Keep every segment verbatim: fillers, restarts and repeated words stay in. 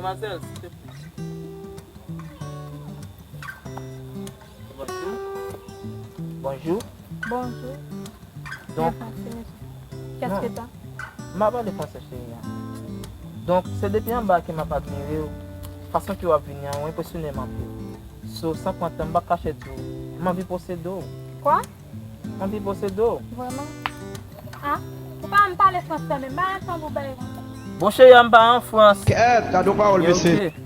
Madmwazèl, silvouplè. Bonjou. Bonjou. Bonjou. Donk, Qu'est-ce que t'as? M pa pale fransè, cheri a. Donk, se depi anba ke m ap admire w. Fason ke w ap vini an, w enpresyone m anpil. So, san pran tan, m p ap kache di w, m anvi posede w. Kwa? M anvi posede w. Vrèman? Ah, ou pa menm pale fransè, men m pa janm tann ou bay konsa. Bon, cheri a, m pa an Frans. Kèt, gade yon pawòl, mesye. Ok.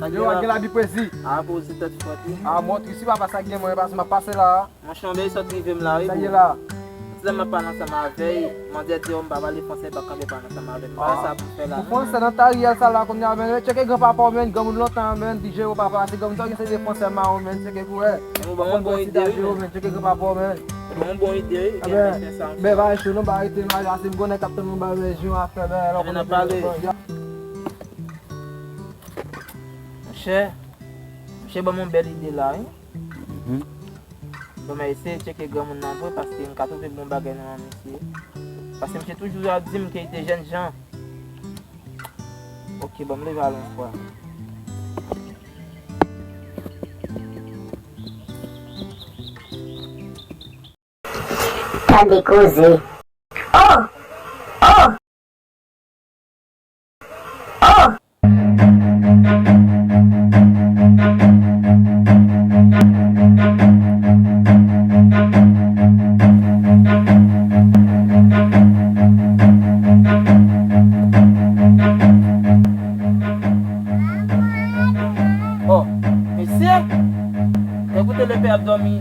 Ah, yo, gen lavi pwezi. Ah, pwezi tèt frèt, wi. Ah, mwen tris, wi, papa, sa gen mwen, pase m ap pase la. Monchè, yon bèl sòt rive m la, wi, bro. Sa ye la? Ti lè m ap pale ansanm avè l, mandè di yo m pa pale fransè, li pa kanpe pale ansanm avè m. Pa sa pou m fè la, non. Ou fransè nan taryèl sa la kounye a, men, tcheke granpapa w, men, granmoun lontan, men, di Jero papa, se granmoun sa gen se de fransè mawon, men, tcheke pou wè. Men ou ban m yon bon ide, wi, men. Men, tcheke granpapa w, men. Ou ban m yon bon ide, wi, gen fè sa. Ben, va echwe, non, ba rete, va, se m konnen k ap tann nou ba, men, jan afè, men, lè w konnen, n ap pale. Monchè, monchè ban m yon bèl ide la, wi. Bon, mwen eseye tcheke granmoun nan vre, paske m ka twouve bon bagay nan men misye. Paske misye toujou ap di m ke li te jènjan. Ok, bon, m leve al yon fwa. Tande koze. Oh! Oh! Oh! Oh, mesye! Ekoute, lepè ap dòmi.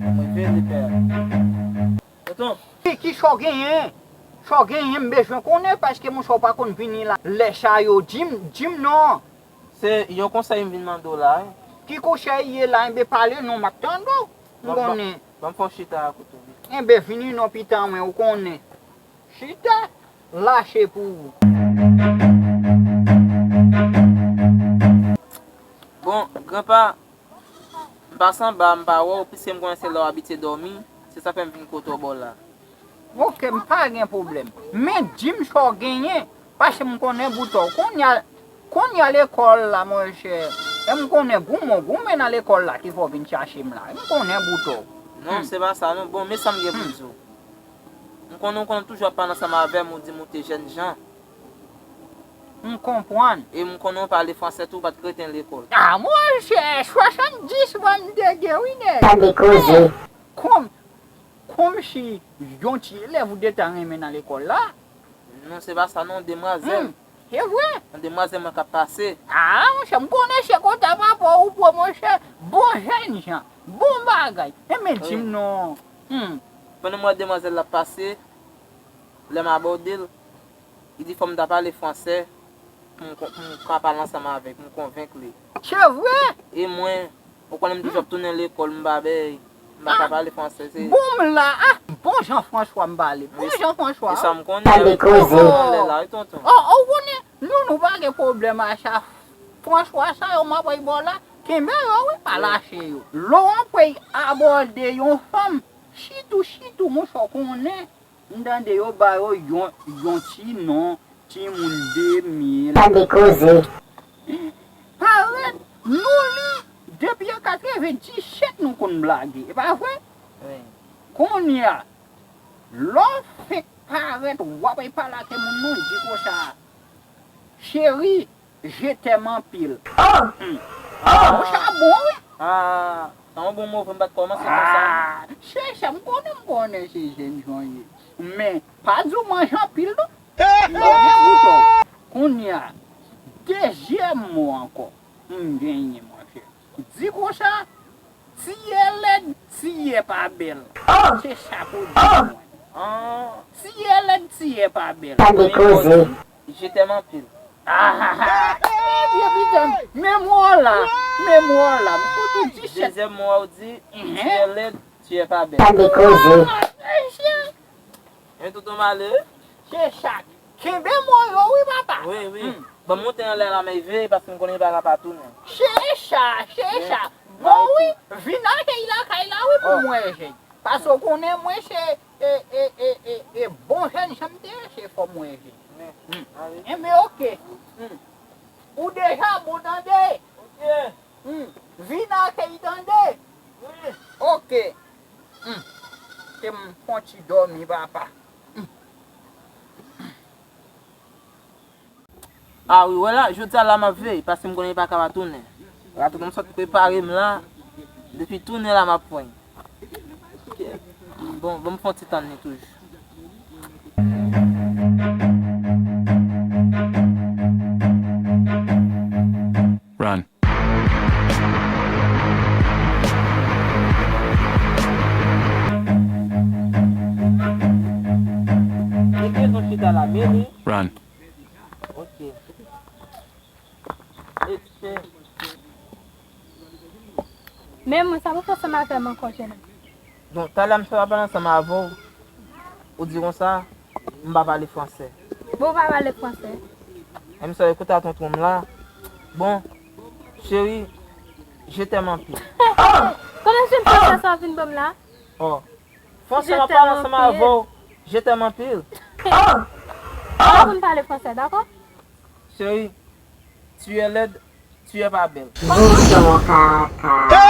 Mwen veye lepè. Tonton. Ki, ki sa w genyen? Sa w genyen, m bezwen konnen, paske monchè w pa konn vini la. Lè sa yo, di m, di m non. Se yon konsèy m vin mande w la, wi. Ki konsèy ye la? Enben, pale non, m ap tande w. M konnen. Ban m fè w chita a kote w ye. Enben, vini non, pita mwen, ou konnen. Chita, lache pou ou. Bon, granpa, m pase anba, m pa wè w, piske m konnen se la w abitye dòmi, se sa fè m vin kote w bò la. Ok, m pa gen pwoblèm. Men di m sa w genyen, paske m konnen boutò. Kounye a, kounye a lekòl la, monchè. E m konnen goumen w goumen nan lekòl la ki fè w vin chache m la. M konnen boutò. Non, se pa sa, non. Bon, men sa m gen pou m di w. M konnen, w konnen toujou ap pale ansanm avè m, ou di m ou te jènjan. M konprann. E m konnen w pale fransè tou, ou pa t kreten lekòl. Ah, monchè, swasanndis fwa m te gen, wi, nèg. Tande koze. Kòm, kòmsi yon ti elèv ou te ta renmen nan lekòl la. Non, se pa sa non, demwazèl. Hmm, se vre? Yon demwazèl mwen k ap pase. Ah, monchè, m konnen se konsa papa ou pran, monchè. Bon jènjan, bon bagay. Enben, di m non. Hmm. Pandan m wè demwazèl la ap pase, lè m abòde l, li di fò m ta pale fransè pou m kon-, pou m ka pale ansanm avè l, pou m konvenk li. Se vre? E mwen, ou konnen m toujou ap tounen lekòl, m pa bay, m pa ka pale fransè, se. Bon, m la, ah, bon Jean François m pale. Bon Jean François. E sa m konnen. Tande koze. Lè la, wi, tonton. Oh, oh, ou konnen, nou, nou pa gen pwoblèm a sa. François sa yo m ap bay bò la, kenbe yo, wi, pa lache yo. Lè w ap abòde yon fanm, sitou, sitou, monchè, w konnen, m tande yo ba yo yon, yon ti non, timoun de mil. Tande koze. Parèt, nou li, depi an katrevenndisèt nou konn blage, e pa vre? Wi. Kounye a, lè w fenk parèt, w ap pale ak moun non, di konsa, cheri, je t'aime anpil. Oh! Hmm. Oh! Bon, sa bon, wi. Ah, sa yon bon mo vre, m pa t kòmanse konsa. Ah, se sa, m konnen, m konnen se jènjan w ye. Men, pa di w manje anpil, non. Konnen boutò. Kounye a, dezyèm mo ankò, m genyen, monchè. Di konsa, tiyè lèd, tiyè pa bèl. Oh! Se sa pou di mwen. Ah. Tiyè lèd, tiyè pa bèl. Tande koze. Je t'aime anpil. Ah, ah, ah. Eh, vye pita, memwa w la, memwa w la. M fout ou disèt. Dezyèm mo a w di, tiyè lèd, tiyè pa bèl. Tande koze. Ah, mesye. Men tonton malere. Se sa. Kenbe mo yo wi papa. Wi, wi. Hmm. Ban m monte anlè la, men veye, paske m konnen li pa ka pa tounen. Checha, checha. Bon wi, vin akèy lakay la wi pou mwen jèn. Paske w konnen mwen se e, e, e, e, e bon jèn jan m te ye, se fò mwen jèn. Hmm. Enben oke. Hmm. Ou deja bon tande. Oke. Hmm. Vin akèy tande. Wi. Oke. Hmm. Ke m fon ti dòmi papa. Hmm. A wi, wè la, jodi a la m ap veye, paske m konnen li pa ka pa tounen. Rato m sot prepare m la, depi tounen la m ap pran. Bon, bon, m fon ti tann li toujou. Run. Ki rezon chita la, men li? Run. Ok. Etche. Men mwen, sa pou fè ansanm avè m ankò, jèn. Bon, talè m fè pa pale ansanm avè w. Ou di konsa, m pa pale fransè. Bon, ou pa pale fransè. I'm sorry, koute a tonton m la. Bon, cheri, je t'aime anpil. Kòman jèn fransè sa w vin ban m la? Oh. Fransè m ap pale ansanm avè w. Je t'aime anpil. Ou pa konn pale fransè, dakò? Cheri, tu es laide, tu es pas belle. Kòman?